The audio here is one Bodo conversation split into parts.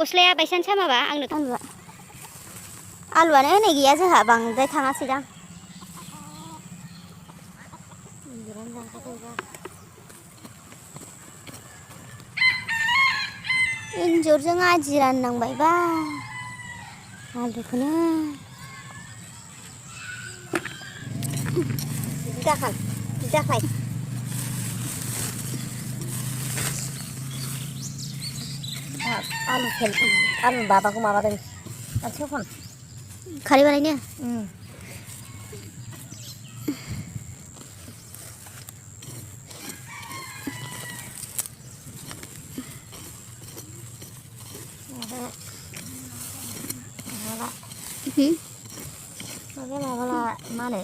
गस्लाया बायसान्स हामाबा आंनो आलुआनो होनाय गैया जोंहा बांद्राय थाङासै दां एन्जरजों आदि राननांबायबा आलुखौनो जाखाय आलु बाबाखौ माबादों आथिं फन खारै बानायनो माबाला मा होनो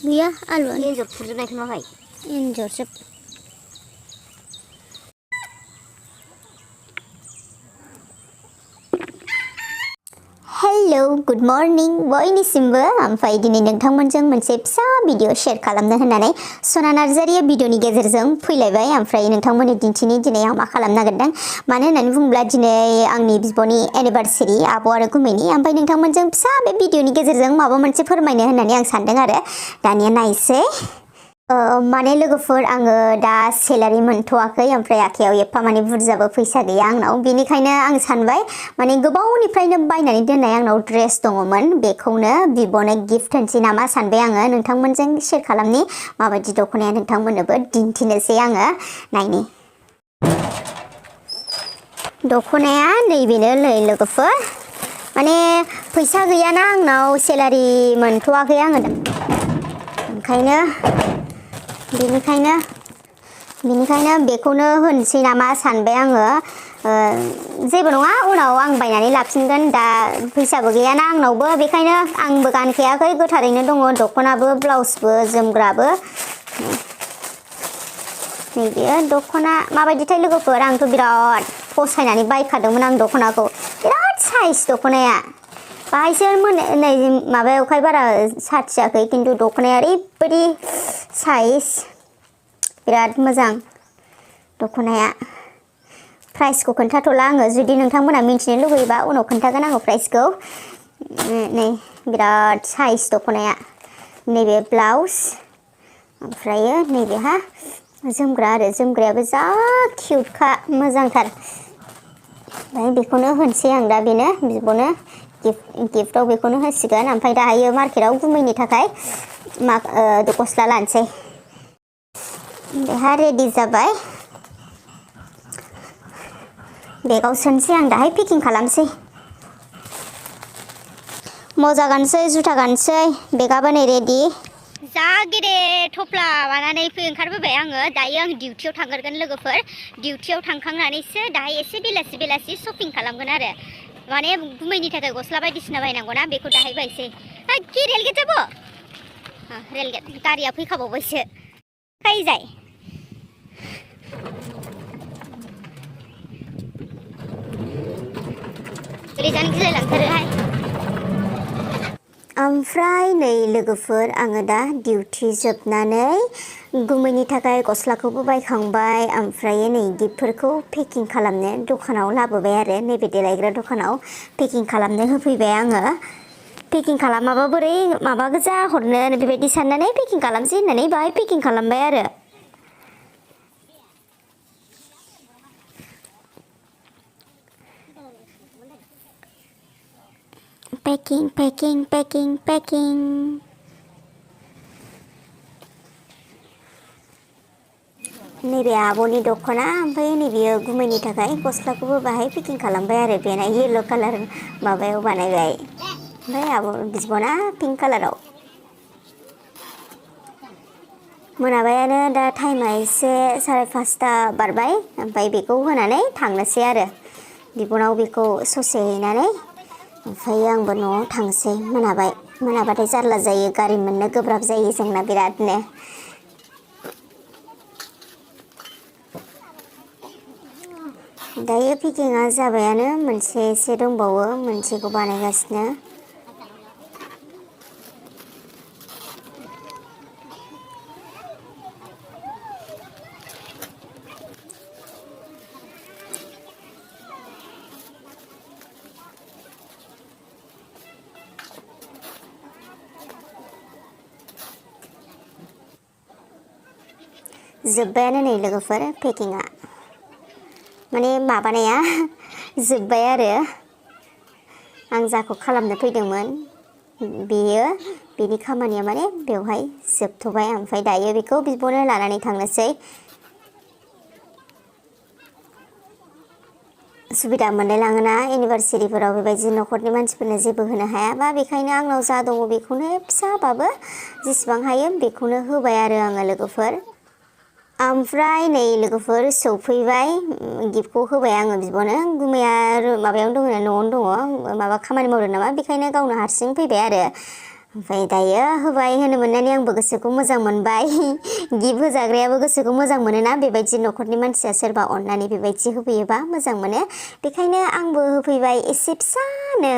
गैया आलुआनो एन्जर फुरजोबनायखौ नुवाखै एन्जरजोब हेलौ गुड मर्निं बयनिसिमबो ओमफ्राय दिनै नोंथांमोनजों मोनसे फिसा भिडिअ शेयार खालामनो होननानै सना नार्जारिया भिडिअनि गेजेरजों फैलायबाय ओमफ्राय नोंथांमोननि दिन्थिनि दिनै आं मा खालामनो नागिरदों मानो होननानै बुङोब्ला दिनै आंनि बिब'नि एनिभार्सारि आब' आरो गुमैनि ओमफ्राय नोंथांमोनजों फिसा बे भिडिअनि गेजेरजों माबा मोनसे फोरमायनो होननानै आं सानदों आरो दानिया नायसै माने लोगोफोर आङो दा सेलारि मोनथ'वाखै ओमफ्राय आखायाव एफा माने बुरजाबो फैसा गैया आंनाव बेनिखायनो आं सानबाय माने गोबावनिफ्रायनो बायनानै दोननाय आंनाव ड्रेस दङमोन बेखौनो बिब'नो गिफ्ट होनोसै नामा सानबाय आङो नोंथांमोनजों शेयार खालामनि माबायदि दख'नाया नोंथांमोननोबो दिन्थिनोसै आङो नायनि दख'नाया नैबेनो लोगोफोर माने फैसा गैयाना आंनाव सेलारि मोनथ'वाखै आङो ओंखायनो बेनिखायनो बेखौनो होनसै नामा सानबाय आङो जेबो नङा उनाव आं बायनानै लाफिनगोन दा फैसाबो गैयाना आंनावबो बेखायनो आंबो गानखायाखै गोथारैनो दङ दख'नाबो ब्लाउसबो जोमग्राबो नैबे दख'ना माबायदिथाय लोगोफोर आंथ' बिराद फसायनानै बायखादोंमोन आं दख'नाखौ बिराद साइज दख'नाया बाहायसो नै माबायावखाय बारा साथियाखै खिन्थु दख'नाया ओरैबायदि साइज बिराद मोजां दख'नाया प्राइसखौ खोन्थाथ'ला आङो जुदि नोंथांमोना मिन्थिनो लुगैयोबा उनाव खोन्थागोन आङो प्राइसखौ नै बिराद साइज दख'नाया नैबे ब्लाउस ओमफ्रायो नैबेहा जोमग्रा आरो जोमग्रायाबो जा किउटखा मोजांथार ओमफ्राय बेखौनो होनसै आं दा बेनो बिब'नो गिफ्टआव बेखौनो होसिगोन ओमफ्राय दाहायो मार्केटआव गुमैनि थाखाय गस्ला लानोसै बेहा रेडि जाबाय बेगाव सोनोसै आं दाहाय पेकिं खालामसै मजा गानसै जुथा गानसै बेगाबो नै रेडि जा गेदेर थफ्ला लानानै ओंखारबोबाय आङो दायो आं डिउटियाव थांगोन लोगोफोर डिउटियाव थांखांनानैसो दाहाय एसे बेलासि शपिं खालामगोन आरो माने गुमैनि थाखाय गस्ला बायदिसिना बायनांगौ ना बेखौ दाहाय बायसै कि रेलगेट जाबो रेलगेट गारिया फैखाबावबायसो फाय जाय गोलैजानो गिलायलांथारोहाय ओमफ्राय नै लोगोफोर आङो दा डिउटि जोबनानै गुमैनि थाखाय गस्लाखौबो बायखांबाय ओमफ्राय नै गिफ्टफोरखौ पेकिं खालामनो दखानाव लाबोबाय आरो नैबे देलायग्रा दखानाव पेकिं खालामनो होफैबाय आङो पेकिं खालामाबा बोरै माबा गोजा हरनो बेबायदि साननानै पेकिं खालामसै होननानै बाहाय पेकिं खालामबाय आरो पेकिं नैबे आब'नि दख'ना ओमफ्राय नैबेयो गुमैनि थाखाय गस्लाखौबो बाहाय पेकिं खालामबाय आरो बेना येल्ल' कालार माबायाव बानायबाय ओमफ्राय आब' बिब'ना पिंक कालाराव मोनाबायानो दा टाइमा एसे 5:30 बारबाय ओमफ्राय बेखौ होनानै थांनोसै आरो बिबनाव बेखौ ससे हैनानै ओमफ्राय आंबो न'आव थांसै मोनाबाथाय जारला जायो गारि मोननो गोब्राब जायो जोंना बिरादनो दायो पेकिंआ जाबायानो मोनसे एसे दंबावो मोनसेखौ बानायगासिनो जोब्बायानो नै लोगोफोर पेकिंआ माने माबानाया जोब्बाय आरो आं जाखौ खालामनो फैदोंमोन बेनि खामानिया माने बेवहाय जोबथ'बाय ओमफ्राय दायो बेखौ बिब'नो लानानै थांनोसै सुबिदा मोनलायलाङोना एनिभार्सारिफोराव बेबायदि न'खरनि मानसिफोरनो जेबो होनो हायाबा बेखायनो आंनाव जा दङ बेखौनो फिसाबाबो जेसेबां हायो बेखौनो होबाय आरो आङो लोगोफोर ओमफ्राय नै लोगोफोर सौफैबाय गिफ्टखौ होबाय आङो बिब'नो गुमैया माबायावनो दङ न'आवनो दङ माबा खामानि मावदों नामा बेखायनो गावनो हारसिं फैबाय आरो ओमफ्राय दायो होबाय होनो मोननानै आंबो गोसोखौ मोजां मोनबाय गिफ्ट होजाग्रायाबो गोसोखौ मोजां मोनोना बेबायदि न'खरनि मानसिया सोरबा अननानै बेबायदि होफैयोबा मोजां मोनो बेखायनो आंबो होफैबाय एसे फिसानो